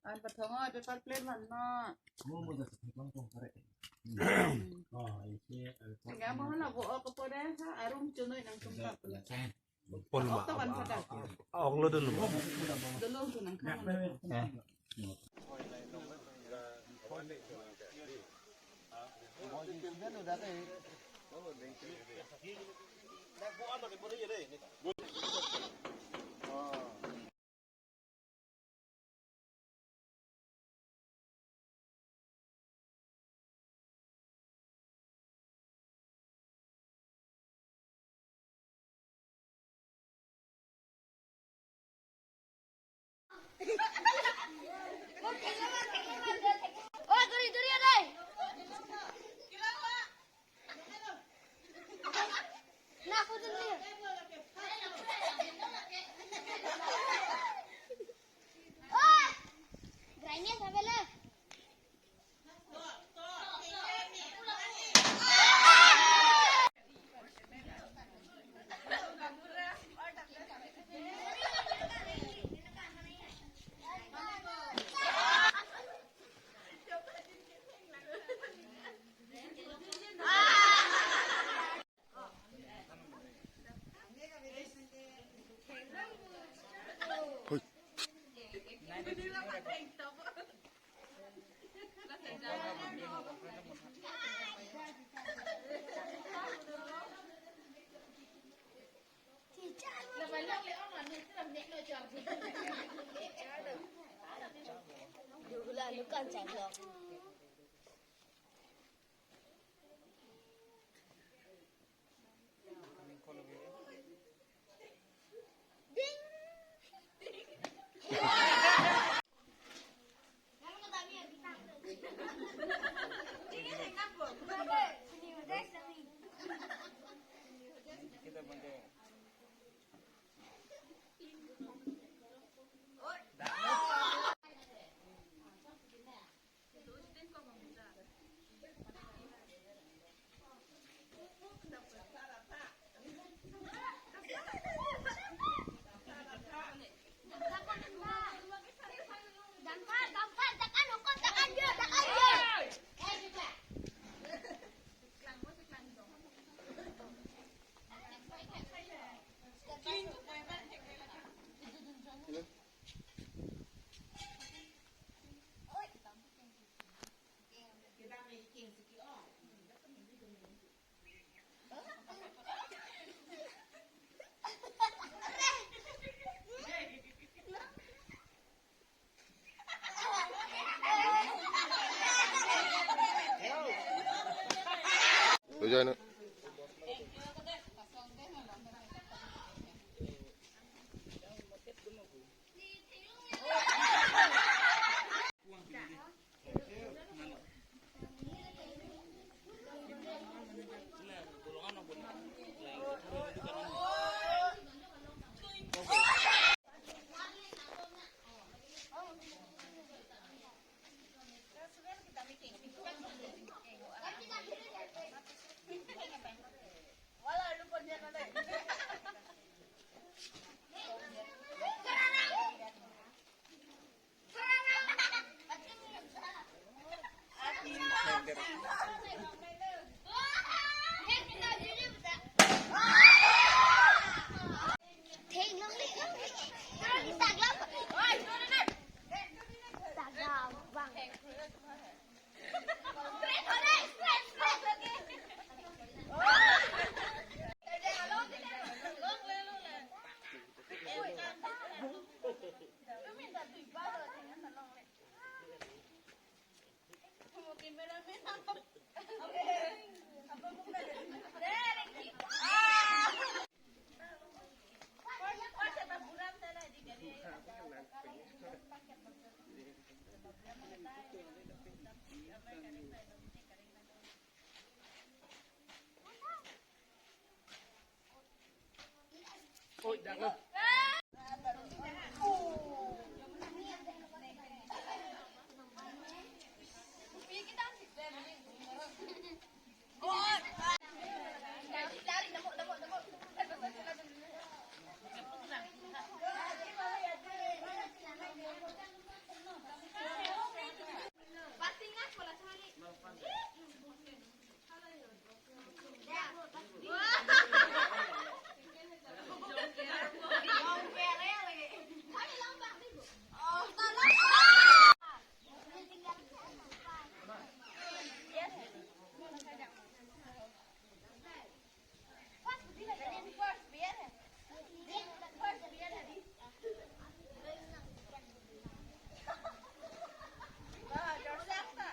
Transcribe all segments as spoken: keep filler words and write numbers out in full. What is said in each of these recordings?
An pathom o, paper plate vannon. Sehingga mohon abo o kepo deh, ha, arum chunoi nangtum ta. Pon ma. Okto ban pada. Ong lo dolo. Dolo tu nangkang.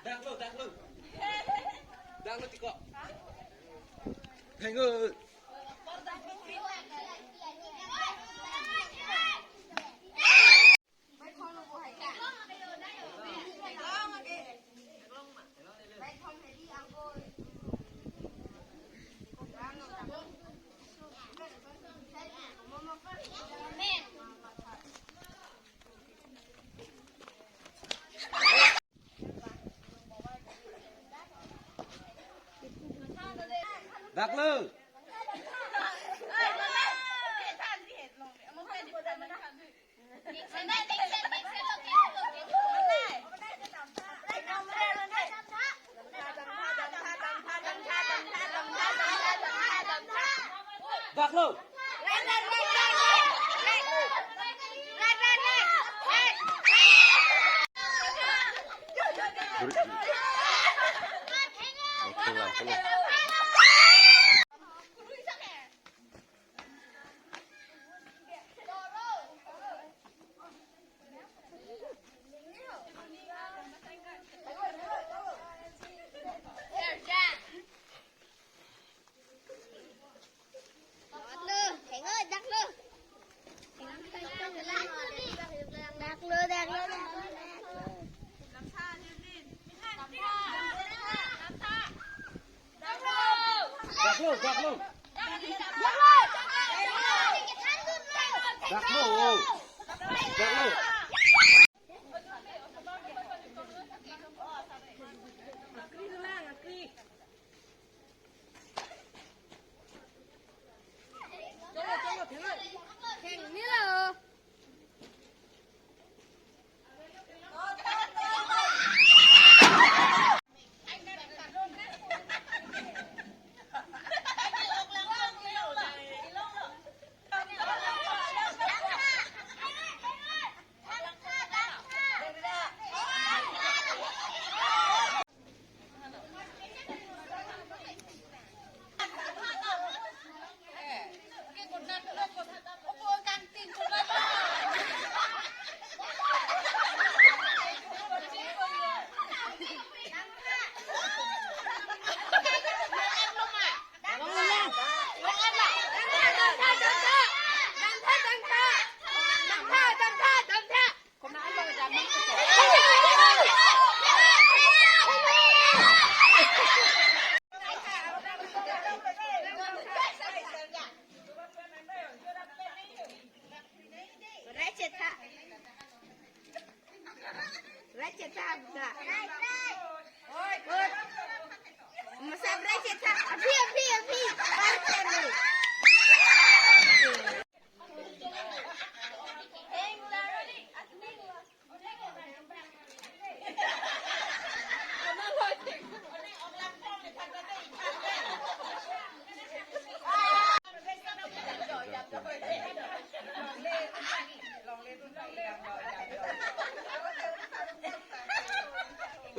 Daklo, daklo. Daklo tiko. Hengo. Daklo. Daklo. Daklo, daklo, daklo. Daklo, daklo. Daklo. Daklo. Masa beracet sa. Abhi, abhi, abhi.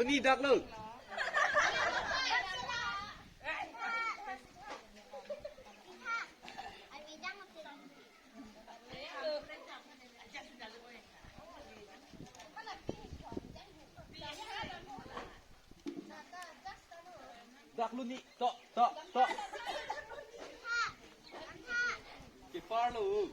Uni daklo. Daklo ni, to, to, to. Kepar lo.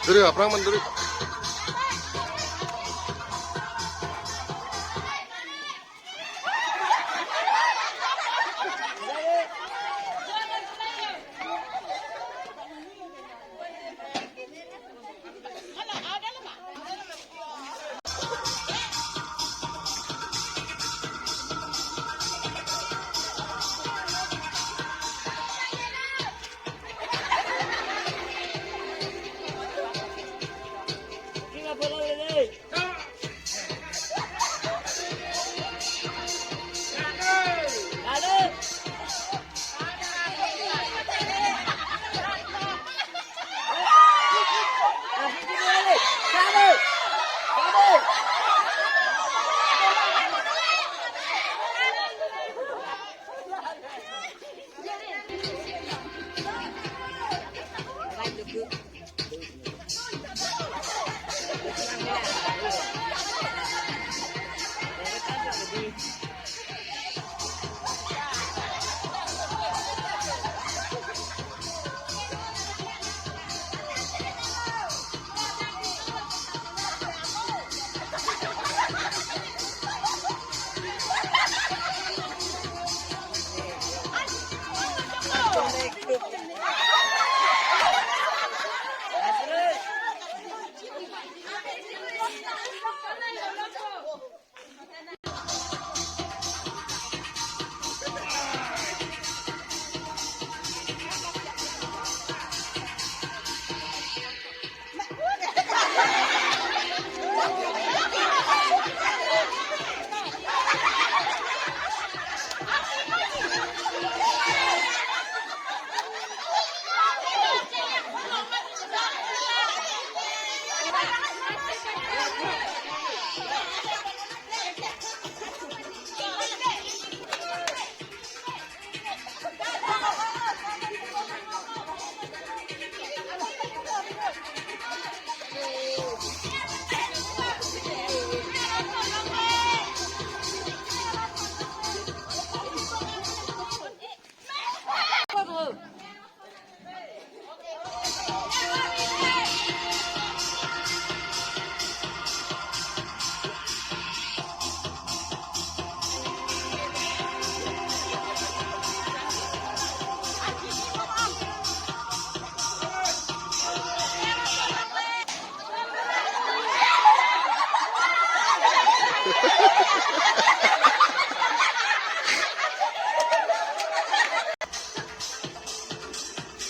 Duri, aphrang man duri.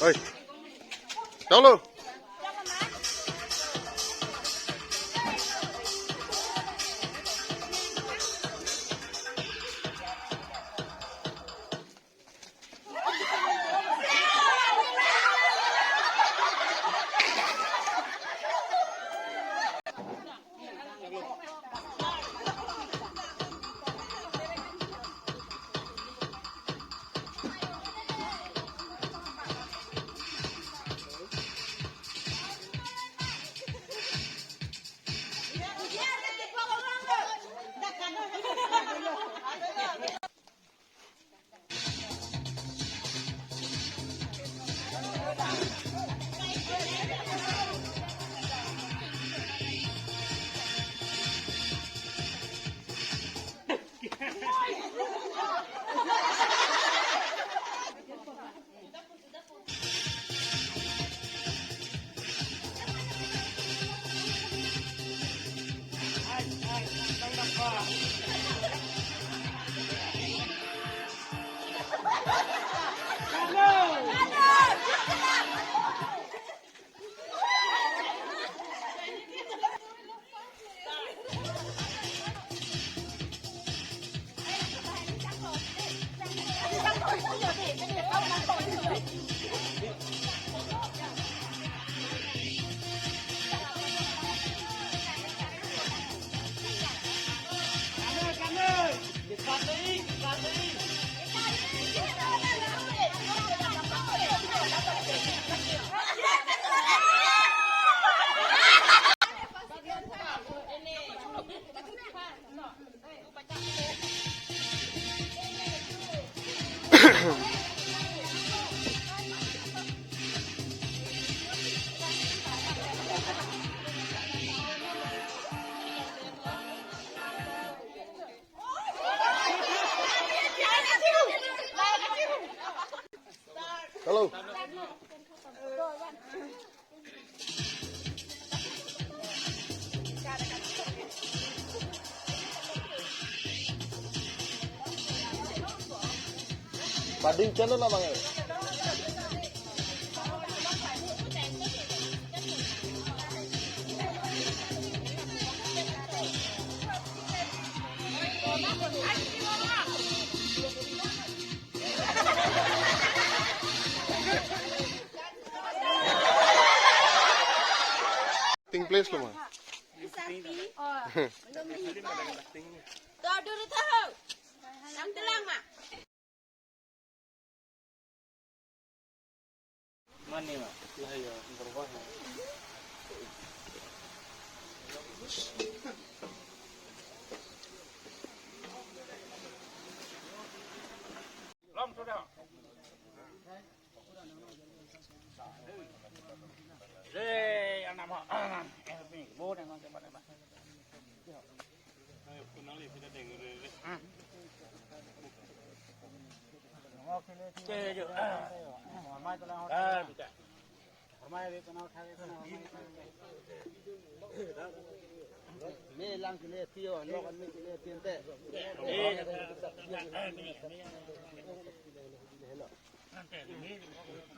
Oi. Chalo. Hello. Pading channel abang eh. Ting place lo ma. Tor duri tahu. Samtilang ma. Mani ma. Lah ya, berubah ya. Lam sudah. Hei, anak ma. Eh, ni, bo ni, ma, ma, ma.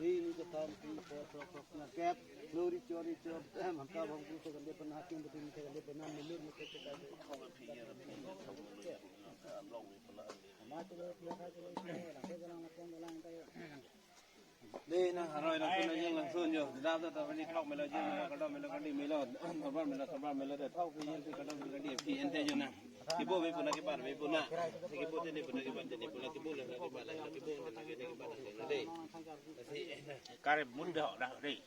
Hini kethom, hini kepho, kep, lo ri cho, ri cho, em, hamka bang pu so kande pen hakim betul ni kande pen nam milur ni kete kande. Ama tu lo pia kha tu lo, lang ke lang, lang ke lang tayo. Dei, nang haroi nang pun aja langsung jo. Dap dap tadi klok melo jin melo, kadom melo, kadi melo, sabar melo, sabar melo, deh. Thau ke yen ke kadom melo, deh, pi ente jo nang. Kibo be puna kibar be puna. Kibo tene puna kibar tene puna kibo le kibar le kibo le kibar le dei. Kare mun dah dah dei.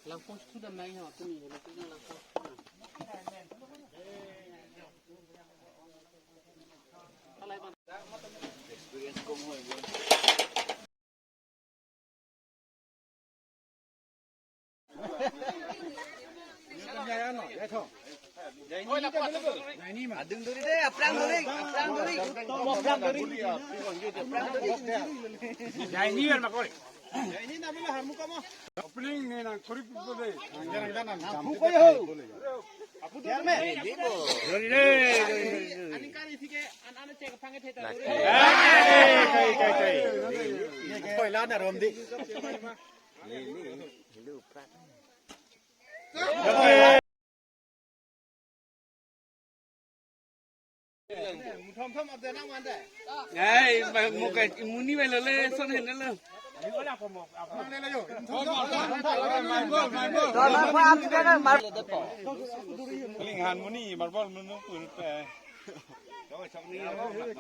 Langpong sudah main ha tu ni, langpong sudah. Experience kom ho. Adung duri deh, aphrang duri, aphrang duri, aphrang duri. Jaini kan makoi. Opening ne nang kori pu de. Nang jarang janan. Nang pu ko yo. Apu de me. Jori re, jori re, jori re. Aning kari thike an an cek pangke theta. Kai, kai, kai, kai. Koila na rom di. Ai, ba, mo kai, muni ba lele, son hen lele. Ling han muni, marbol munu pun pe.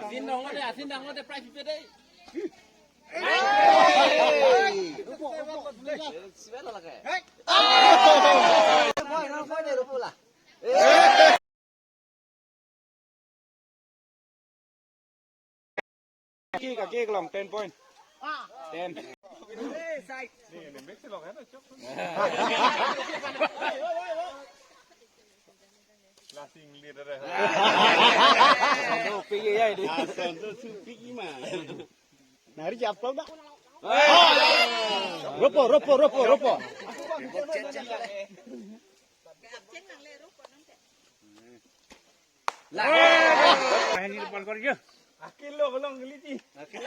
Asin dong lo de, asin dong lo de, prize pe de. Kaki, kaki kelong, ten point. Ten. Nari jap lo dah. Ropo, ropo, ropo, ropo. Ahin ni pon kor yo. Akil lo belong geliti. Akil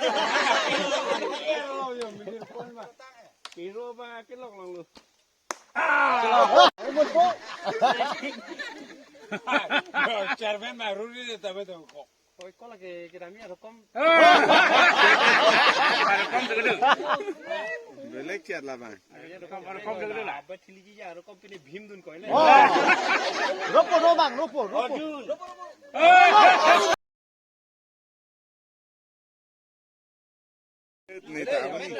lo yo, minir pon ma. Kiro ba akil lo long lo. Chairman ma ruri de tabe to ko. Oi, ko lagi kita mi arokom. Arokom tu dulu. Belek chat lah bang. Arokom, arokom tu dulu lah. Abat thili ji arokom pini bhim dun koi le. Oh. Ropo, no bang, ropo, ropo. Arjun. Ni ta abang.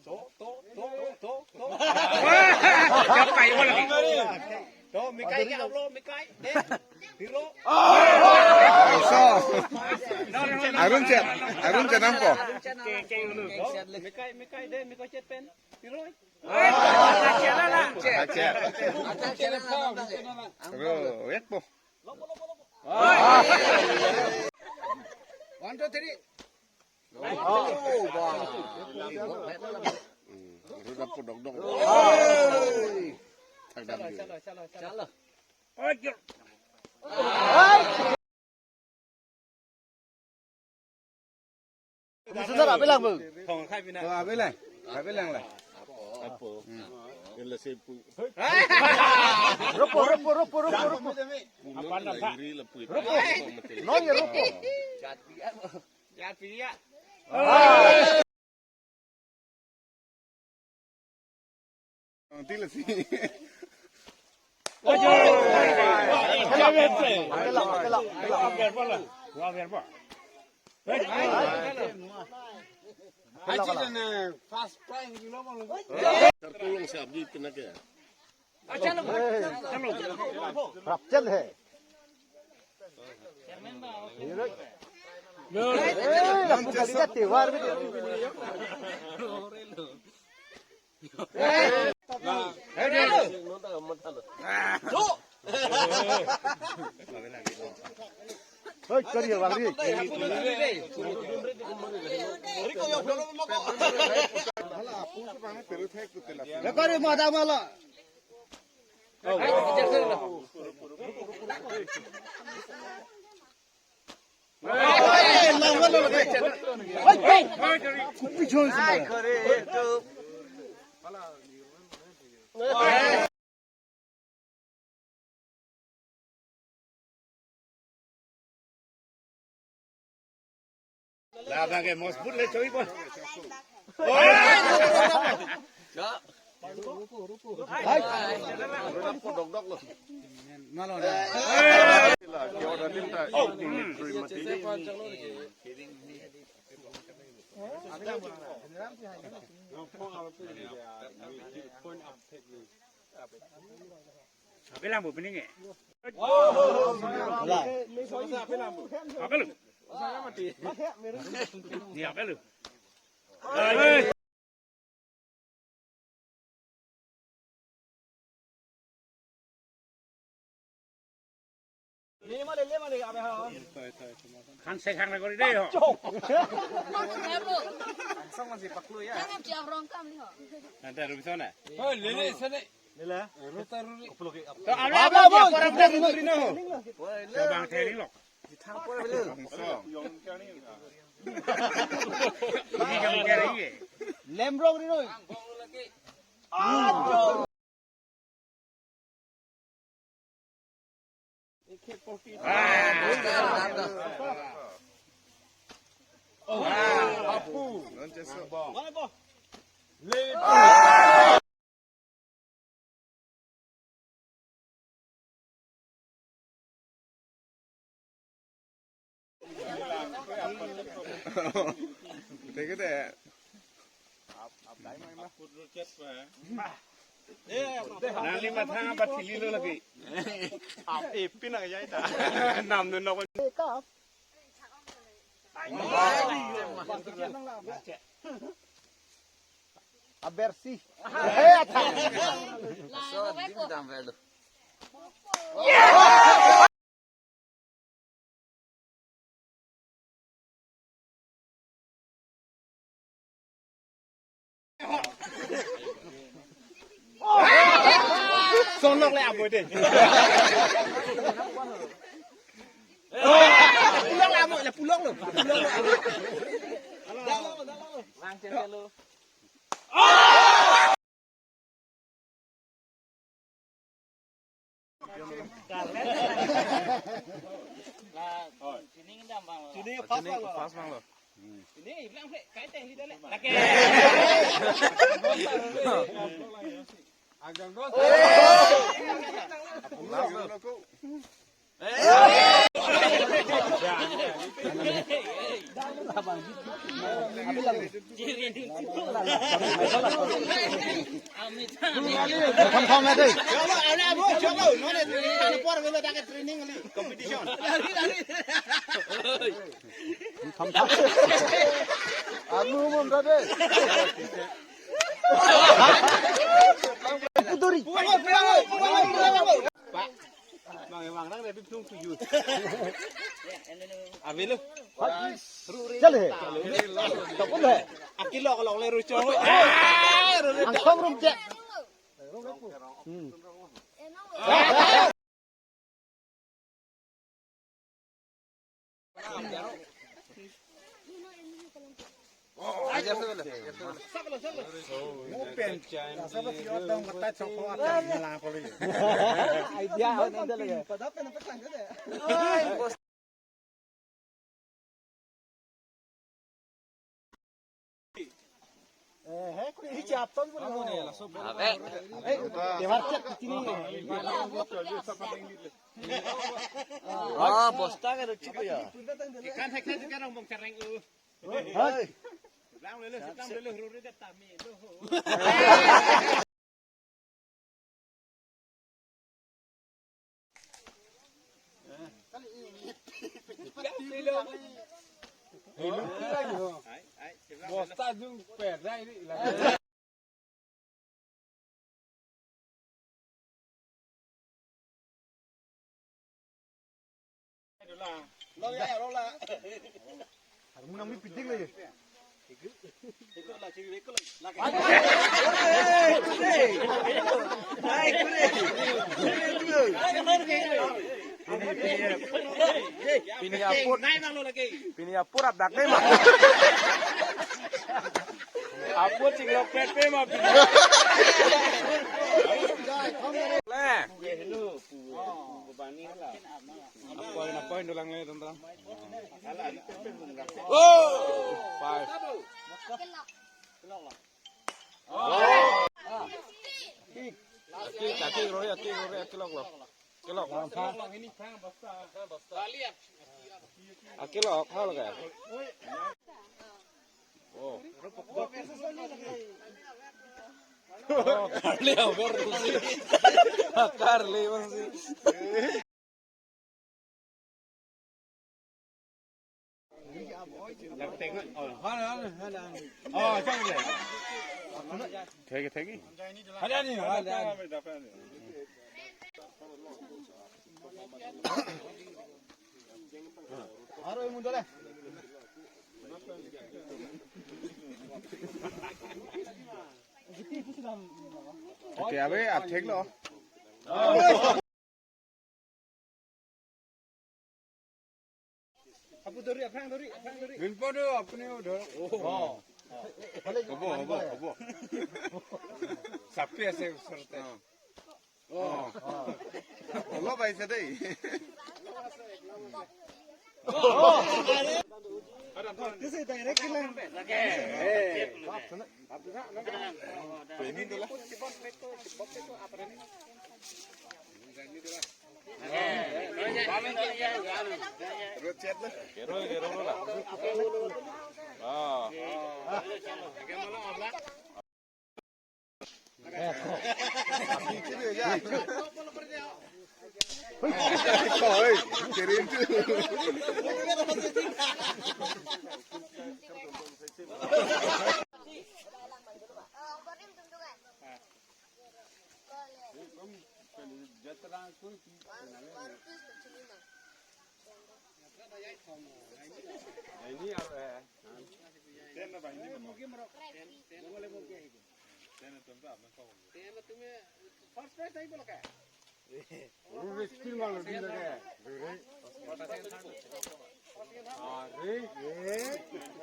To, to, to, to, to. Siapa yang mau lagi? To, mikai ke ablo, mikai. Eh, hero. So. Arun chat, Arun chat nampo. Mikai, mikai de, mikai chat pen. Hero. Chat. Ro, wek po. One, two, three. Oh, wah. Hmm, sudah podok-dok. Oi. Agak dulu. Chalo, chalo, chalo. Ini sudah ape lang, Bang? Thong khai pina. Oh, ape lang? Ape lang lah. Apo. Hmm. Ini si pu. Ropo, ropo, ropo, ropo, ropo. Apa nampak? Ropo. Non ya ropo. Jat piya. Jat piya. Tila si. Ajo. Ajo bete. Akelak, akelak, akelak. Wa ber bola. Wa ber bola. Aji na first prize dilo bang. Tertulung si abdi pina ke. Prapchal hai. Lapu kali ka tewar bhi. Hoi, kari ya, bang, ri. Ya, kari, madam, ala. Labang ke mosbut le choi po. Hai. Dok dok lo. Malo na. Ape lang bo pining e. Ape lo. Ni ape lo. Khan se khang na kori de ho. Angsong masih paklu ya. Nanti ada bisa na. Oh, lele sana. Lele. Ruta ruri. To abang, abang, abang, abang, abang, abang, abang, abang. Bang theri lo. Thang por belu. Ini kamu kiri ye. Lemrong rinoi. Nangli mathang abathili lo lagi. Ap epin aja ita. Nam nu nok. Abersi. Sonok le amo de. Pulang le amo, le pulang lo. Pulang lo. Sini pas bang lo. Sini bilang pe, kai teh lidah le. Lagi. Agang dos. Thom thom na dei. Chalo, ala bo, chalo. Nonne training, ano por bebe dak training ali, competition. Thom thom. Anu mon ra dei. Puturi. Pulang, pulang, pulang, pulang. Pak, bang, bang, nang ready to you. Avelo. Chal he. Tapun he. Akilok lok le ruchong. Eh, ru, ru. Angsong rum che. Hmm. Idea, idea lagi. Eh, he, kuri hichi apton kuri. Ave. Eh, tewar chet kitini. Ah, bosta ke lucu ya. Ikan hek hek sekarang bong cereng u. Hai. Lang lele, lang lele, ruri de tami. Bosta jung per dai ni la. Lo ya, lo la. Harmon nang mi pitik le. Pini apot, pini apot dak dei ma. Apot chinglok pet pe ma pini. Le. Apoi, apoi, dolang le, teman-teman. Oh! Five. Aki, aki, Rohi, aki, Rohi, aki lok lo. Aki lok lo. Aki lok, hal ka? Oh. Oh, karle over si. Karle over si. Oh, chang le. Thegi, thegi. Hada ni, hada. Okay, abe, athek lo. Apu dori, aphrang dori, aphrang dori. Rinpo do, apuni do. Oh. Hobo, hobo, hobo. Sapi ase usorote. Oh. Hobo, bhai, sa dei. This is direct kilang. Hey.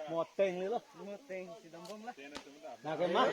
Moteng lilo, moteng si dambom la. Nake ma.